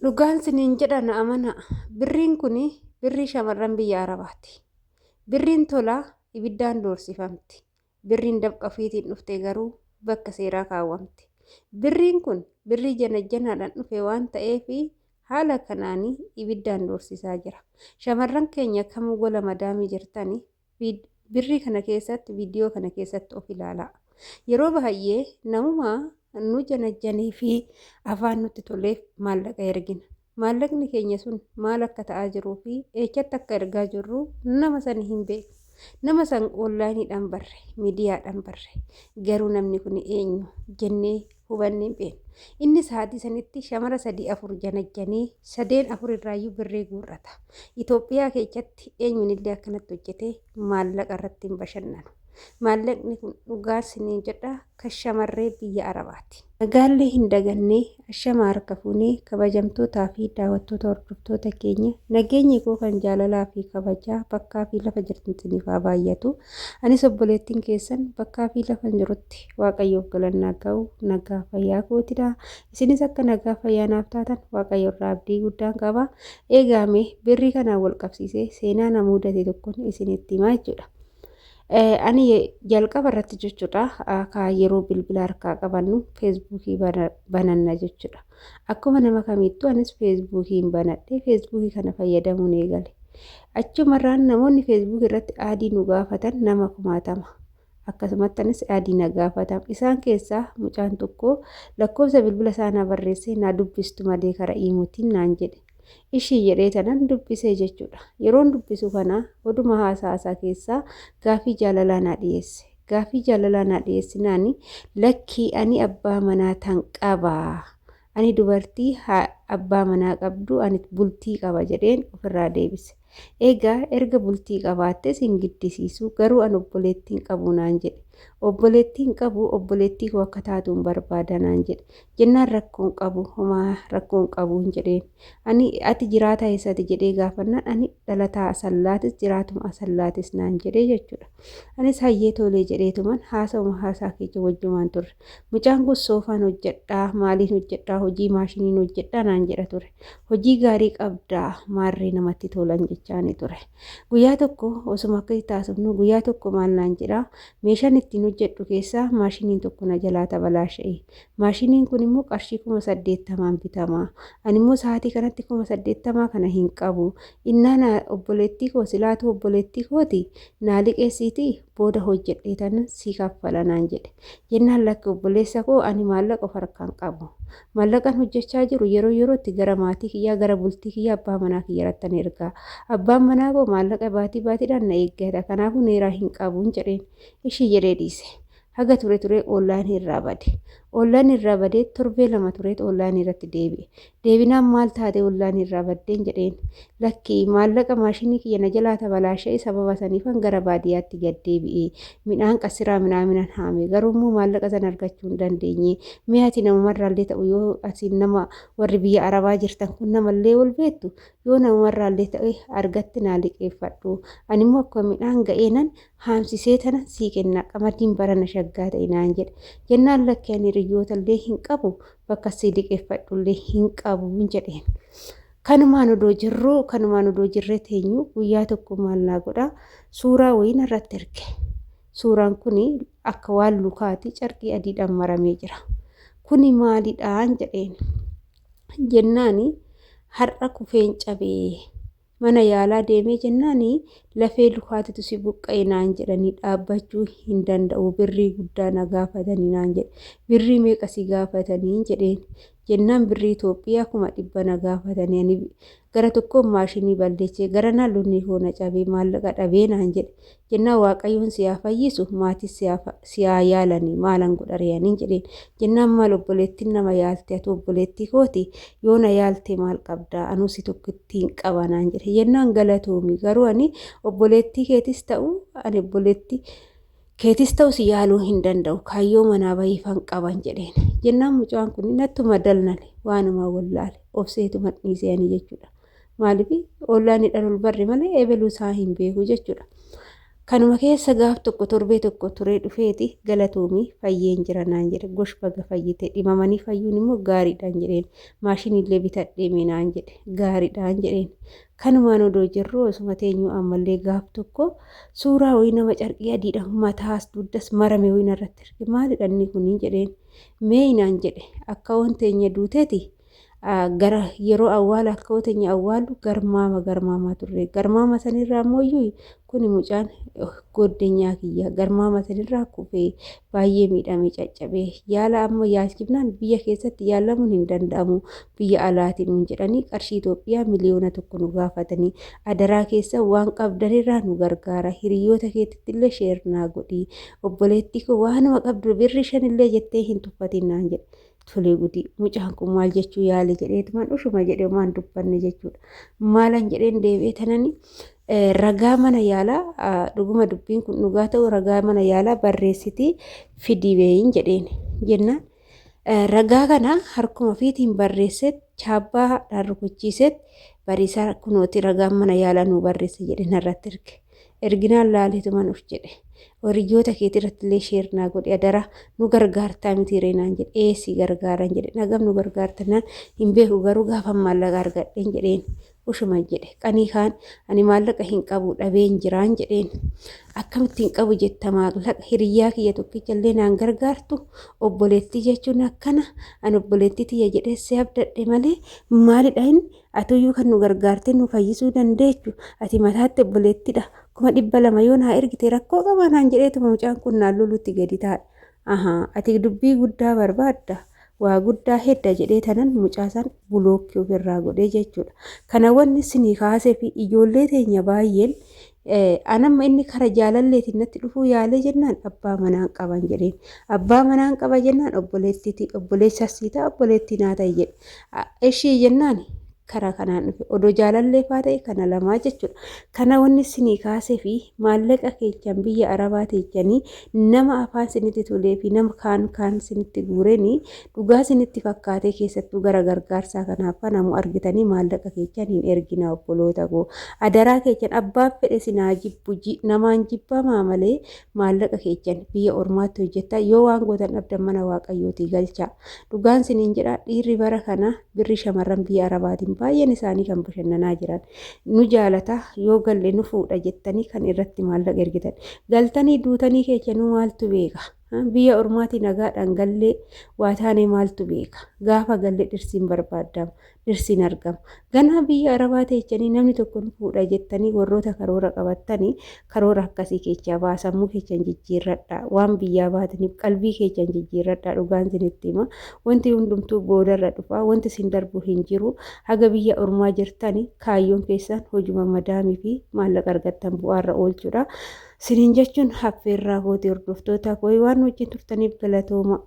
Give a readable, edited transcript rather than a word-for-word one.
Dhugaan siniin jedha na amanaa. Birriin kun birrii shamarran biyya Arabaati. Birriin tolaa ibiddaan doorsifamti. Birriin dafqa ofiitiin dhufte garuu bakka seeraa kaawwamti. Birriin kun birrii janajjanaadhaan dhufe waan ta'eef haala kanaan ibiddaan doorsisaa jira. Shamarran keenya kamuu gola madaamii jirtani birrii kana keessatti viidiyoo kana keessatti of ilaalaa. Yeroo baay'ee namuma nu janajjanee fi afaan nutti toleef maallaqa ergina. Maallaqni keenya sun maal akka ta'aa jiruu fi eessatti akka ergaa jirru nama sani hin beeknu. Nama san onlaayiniidhaan barre, miidiyaadhaan barre. Garuu namni kun eenyu jennee hubannee hin beeknu. Inni sa'aatii sanitti shamara sadii afur janajjanee sadeen afur irraayyuu birrii guurrata. Itoophiyaa keessatti eenyuun akkanatti hojjetee maallaqa irratti hin bashannanu. Maallaqni kun dhugaa isiniin jedha kan shamarree biyya Arabaati. Nagaallee hin dagannee ashama harka fuunee kabajamtootaa fi daawwattoota hordoftoota keenya nageenyi koo kan jaalalaa fi kabajaa bakkaa fi lafa jirtan isiniif haa baay'atu. Anis obboleettiin keessan bakkaa fi lafa jirutti Waaqayyoof galannaa ga'u nagaa fayyaa kootidha. Isinis akka nagaa fayyaa naaf taatan Waaqayyo irraa abdii guddaan qaba. Eegaame birrii kanaan wal qabsiisee seenaa na mudate tokkoon isinitti himaa jechuudha. Ani jalqaba irratti jechuudha ka yeroo bilbila harkaa qabannu feesbuukii bananna jechuudha. Akkuma nama kamiittuu anis feesbuukiin banadhe feesbuukii kana fayyadamuun eegale. Achumarraan namoonni feesbuukii irratti aadii nu gaafatan nama kumaatama. Akkasumatti anis aadii na gaafatama. Isaan keessaa mucaan tokko lakkoofsa bilbila isaa na barreessee na dubbistu malee karaa iimuutiin naan jedhe. Ishii jedhee tanan dubbisee jechuudha. Yeroon dubbisu kana oduma haasaa isaa keessaa gaaffii jaalalaa naa dhiyeesse. Gaaffii jaalalaa naa dhiyeessinaani lakkii ani abbaa manaa tan qaba. Ani dubartii abbaa manaa qabdu ani bultii qaba jedheen ofirraa deebise. Egaa erga bultii qabaattes hin giddisiisu garuu ani obboleettiin qabu naan jedhe. Obboleettiin qabu obboleettii koo akka taatuun barbaada naan jedhe. Jennaan rakkoon qabu homaa rakkoon qabu hin jedheen. Ani ati jiraataa eessati jedhee gaafannaan ani dhalataa Asallaatis jiraatuma Asallaatis naan jedhee jechuudha. Anis hayyee tolee jedheetuman haasa'uma haasaa keessa wajjumaan turre. Mucaan kun soofaan hojjedhaa maaliin hojjedhaa hojii maashiniin hojjedhaa naan jedha ture. Hojii gaarii qabdaa maarree namatti tolan jechaani ture. Guyyaa tokko osuma akkasitti haasofnu guyyaa tokko maal naan jedhaa meeshaan ittiin hojjedhu keessaa maashiniin tokko na jalaa tabalaasha'e. Maashiniin kun immoo qarshii 80,000 bitama. Ani immoo sa'aatii kanatti 80,000 kana hin qabu. Innaa na obboleettii koo silaatu obboleettii kooti naa liqeessiitii booda hojjedhee tanan sii kaffala naan jedhe. Jennaan lakki obboleessa koo ani maallaqa of harkaan qabu. Maallaqan hojjechaa jiru yeroo yerootti gara maatii kiyyaa gara bultii kiyyaa abbaa manaa kiyya irratti ergaa. Abbaan manaa koo maallaqa baatii baatiidhaan na eeggata. Kanaafuu neeraa hin qabuun jedheen. Ishii jedhee dhiise. Haga ture ture onlaayinii irraa bade. Onlaayinii irraa badee torbee lama tureet onlaayinii irratti deebi'e. Deebinaan maal taate onlaayinii irraa baddeen jedheen. Lakkii maallaqa maashinii kiyya na jalaa tabalaasha'e sababa saniifan gara baadiyyaatti gad deebi'e. Midhaan qasiraa midhaan haame garuu immoo maallaqa sana argachuu hin dandeenye. Mee ati namumarraallee ta'u yoo asiin nama warri biyya Arabaa jirtan kun namallee wal beektu yoo namumarraallee ta'e argatte naa liqeeffadhu. Ani immoo akkuma midhaan ga'eenan haamsisee tana sii kenna qamadiin barana shaggaa ta'e naan jedhe. Jennaan lakki ani hiriyyootallee hin qabu bakka sii liqeeffadhullee hin qabu jedheen. Kanumaan odoo jirru kanumaan odoo jirree teenyu guyyaa tokko maal naa godha suuraa wayii narratti erge. Suuraan kun akka waan lukaati carqii adiidhaan maramee jira. Kuni maalidhaan jedheen. Jennaani har'a kufeen cabee mana yaalaa deemee jennaani lafee lukaatitu si buqqa'e naan jedhanii dhaabbachuu hin danda'u birrii guddaa na gaafatanii naan jedhe. Birrii meeqa si gaafatanii jedheen. Jennaan birrii Itoophiyaa 100,000 na gaafatanii ani gara tokkoon maashinii balleessee gara naan lukni koo na cabee maallaqa dhabee naan jedhe. Jennaan Waaqayyoon si haa fayyisu maatis si haa yaalanii maalan godha re'aniin jedheen. Jennaan maal obboleettiin nama yaalte ati obboleettii kooti yoo na yaalte maal qabdaa anuu si tokkittiin qaba naan jedhe. Jennaan galatoomi garuu ani obboleettii keetis ta'u ani obboleettii keetis ta'u si yaaluu hin danda'u kaayyoo manaa bahiifan qaban jedheen. Jennaan mucaan kun nattuma dalnale waanuma wallaale obseetuma dhiisee ani jechuudha. Maaliif ollaan hidhan ol barre malee ebeluu isaa hin beeku jechuudha. Kanuma keessa gaaf tokko torbee tokko turee dhufeeti galatoomii fayyeen jira naan jedhe. Gosh baga fayyite dhimamanii fayyuun immoo gaariidhaan jedheen. Maashiniillee bitadhee mee naan jedhe gaariidhaan jedheen. Kanumaan odoo jirru osuma teenyuu ammallee gaaf tokko suuraa wayii nama carqii adiidhaan mataas dugdas marame wayii narratti arge. Maalidha inni kun jedheen. Mee naan jedhe akka teenya duuteeti gara yeroo awwaala akka teenya awwaallu garmaama garmaamaa turre. Garmaama sanirraa ammoo kuni mucaan goddanyaa kiyya garmaama sanirraa kufee baay'ee miidhamee caccabee yaala amma yaalchifnaan biyya keessatti yaalamuun hin danda'amu biyya alaatiin nuun jedhanii qarshii Itoophiyaa 1,000,000 nu gaafatanii adaraa keessa waan qabdanirraa nu gargaara hiriyoota keetitti illee share naa godhi obboleettii koo waanuma qabdu birri shanillee jettee hin tuffatin naan jedhe. Tolee gudii mucaan kun maal jechuu yaale jedheetumaan ushuma jedhee waan dubbanne jechuudha. Maalan jedheen deebi'ee tanani ragaa mana yaalaa dhuguma dubbiin kun dhugaa ta'u ragaa mana yaalaa barreessitii fidii beeyin jedheen jennaan. Ragaa kana harkuma ofiitiin barreesseet chaabbaadhaan rukuchiiseet bariisaa kunooti ragaan mana yaalaa nuu barreesse jedhee narratti erge. Erginaan laaleetuman uf jedhe. Hiriyoota keetii irratti illee share naa godhi adaraa nu gargaartaa miti ree naan jedhe. Ee si gargaaran jedhe. Nagam nu gargaarta naan hin beeku garuu gaafa maallaqa argadheen jedheen. Ushuma jedhe. Qanii kaan ani maallaqa hin qabu dhabeen jiraan jedheen. Akkamitti hin qabu jetta maallaqa hiriyyaa kiyya tokkicha illee naan gargaartu obboleettii jechuun akkana ani obboleettii tiyya jedhee si abdadhe malee maalidha inni atuyyuu kan nu gargaartee nu fayyisuu dandeechu ati mataatti obboleettidha 200,000 yoo naa ergite rakkoo qabaa naan jedheetuma mucaan kun naan lolutti gadi taa'e. Ahaa ati dubbii guddaa barbaadda waa guddaa hedda jedhee tanan mucaa san block ofirraa godhee jechuudha. Kana wanni sinii kaasee fi ijoollee teenya baay'een anamma inni kara jaalalleetiin natti dhufuu yaalee jennaan abbaa manaan qaban jedheen. Abbaa manaan qaba jennaan obboleettiti obboleessa sii ta'a obboleettii naa ta'i jedhe. Ishii jennaan karaa kanaan dhufe odoo jaalallee faa ta'e kana lamaa jechuudha. Kana wanni sinii kaasee fi maallaqa keechan biyya arabaa teechanii nama afaan sinitti tolee fi nama kaan kaan sinitti guuranii dhugaa sinitti fakkaatee keessattuu gara gargaarsaa kanaaf kanamu argitanii maallaqa keechan hin ergina obboloota koo. Adaraa keechan abbaan fedhe sinaa jibbu namaan jibbamaa malee maallaqa keechan biyya ormaatti hojjettaa yoo waan gootan dhabdan mana waaqayyootii galchaa. Dhugaan siniin jedha dhiirri bara kana birri shamarran biyya arabaatiin baay'een isaanii kan bashannanaa jiran. Nu jaalata yoo galle nu fuudha jettanii kan irratti maallaqa ergitan. Galtanii duutanii keechanuu maaltu beeka? Biyya ormaatii nagaadhaan gallee waa taanee maaltu beeka? Gaafa galle dhirsiin barbaadama. Dhirsiin argama. Ganaa biyya arabaa teechanii namni tokko nu fuudha jettanii warroota karoora qabattanii karoora akkasii keechaa baa sammuu keechan jijjiirradha. Waan biyyaa baataniif qalbii keechan jijjiirradha dhugaan isinitti hima. Wanti hundumtuu boodarra dhufa. Wanti isin darbu hin jiru. Haga biyya ormaa jirtani kaayyoon keessan hojuma madaamii fi maallaqa argattan bu'aarra oolchuudha. Siniin jechuun affeerraa kooti hordoftoota koo waan wajjin turtaniif galatooma.